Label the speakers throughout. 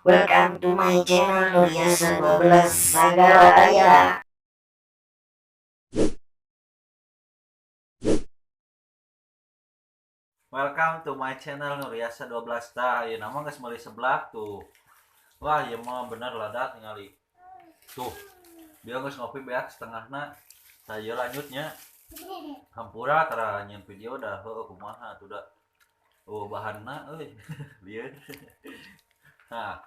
Speaker 1: Welcome to my channel Nuryasa 12 Sagaraya.
Speaker 2: Welcome to my channel Nuryasa 12. Tah, ieu nama geus meuli seblak tuh. Wah, ieu mah bener ladat ningali. Tuh. Dia geus ngopi beak setengahna. Tah ieu lanjutnya. Hampura tara nyieun video dah heueuh kumaha atuh da. Oh, bahanna euy. Lieur. Nah.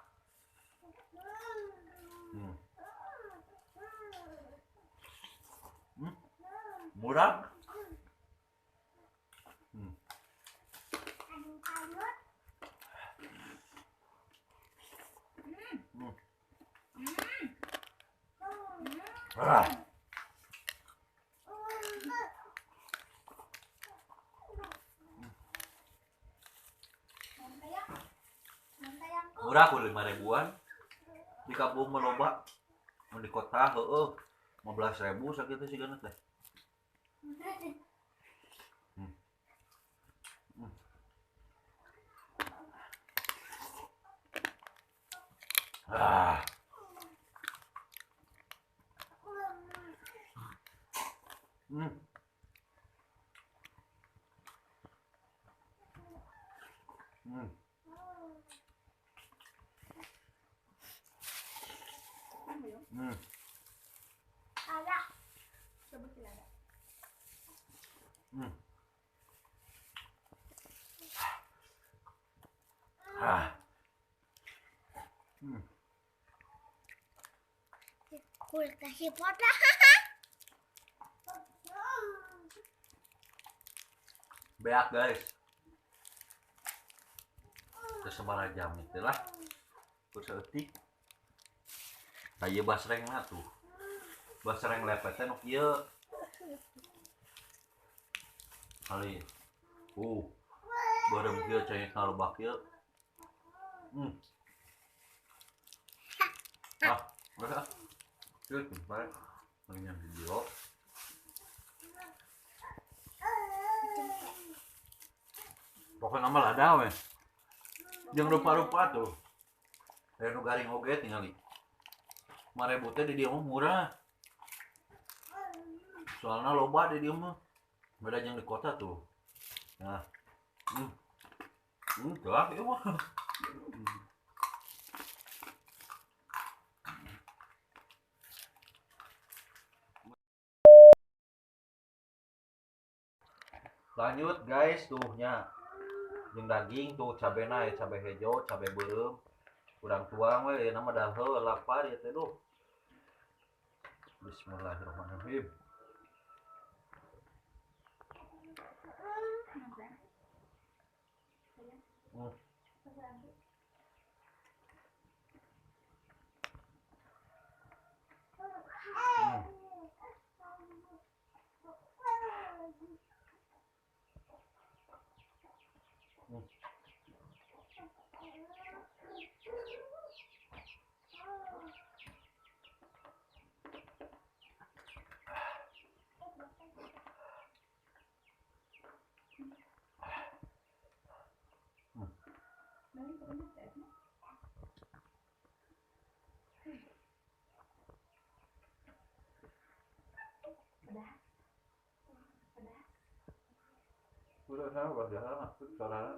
Speaker 2: Murah. Ah. Murah ku 5 ribuan. Di kampung mah loba. Mun di kota heueuh 15.000 sakitu sigana teh. Ah. Ah.
Speaker 3: Kasih foto.
Speaker 2: Beak guys. Terus sabaraha jam itu lah. Terus saeutik. Tah ieu basrengna tuh. Basreng lepet teh nu kieu. Kali. Bareng kieu cai kalebak kieu. Ah, udah. Kieu jumpa dengan video. Pokoknya mah lada we. Jeung rupa-rupa tuh. Aya nu garing oge tingali. 5.000 teh di dieu mah murah. Soalna loba di dieu mah. Beda jeung di kota tuh. Nah. Tuh ieu mah. Lanjut guys tuh nya. Jeung daging tuh cabena ya, cabe hejo, cabe beureum. Urang tuang we ieu mah daheu lapar ieu teh duh. Bismillahirrahmanirrahim. Udah sama, udah sama, suara.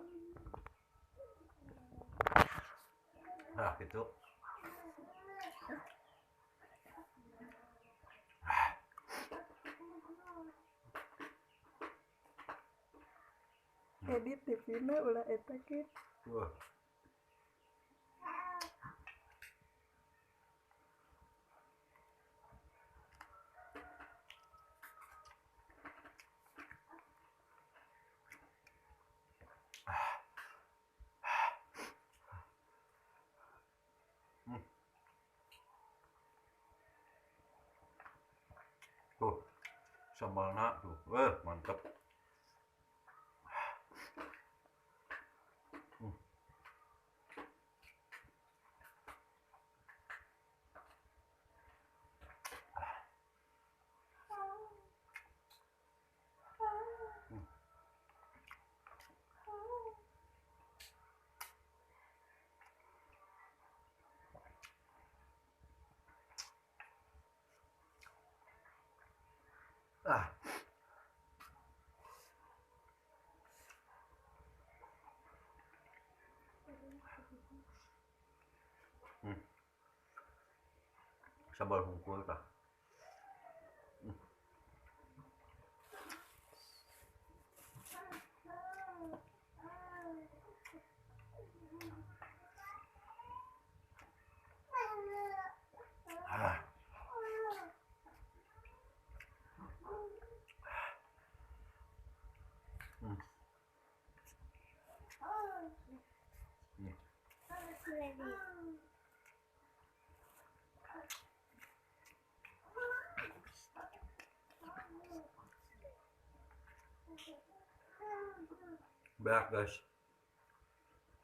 Speaker 2: Nah, gitu.
Speaker 4: Edit TV-na ulah eta kieu.
Speaker 2: Wah. Tuh, sambalna tuh, mantep. Ah. Sambal hungkul tah. Ah. Beak guys,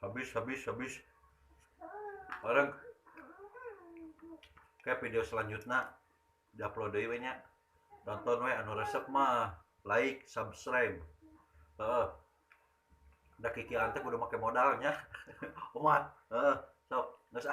Speaker 2: habis. Orang kayak video selanjutnya diupload deui we nya. Tonton we anu resep mah, like, subscribe. Heeh. Da kikian teh kudu make modalnya. Umat, heeh, sok geus ah.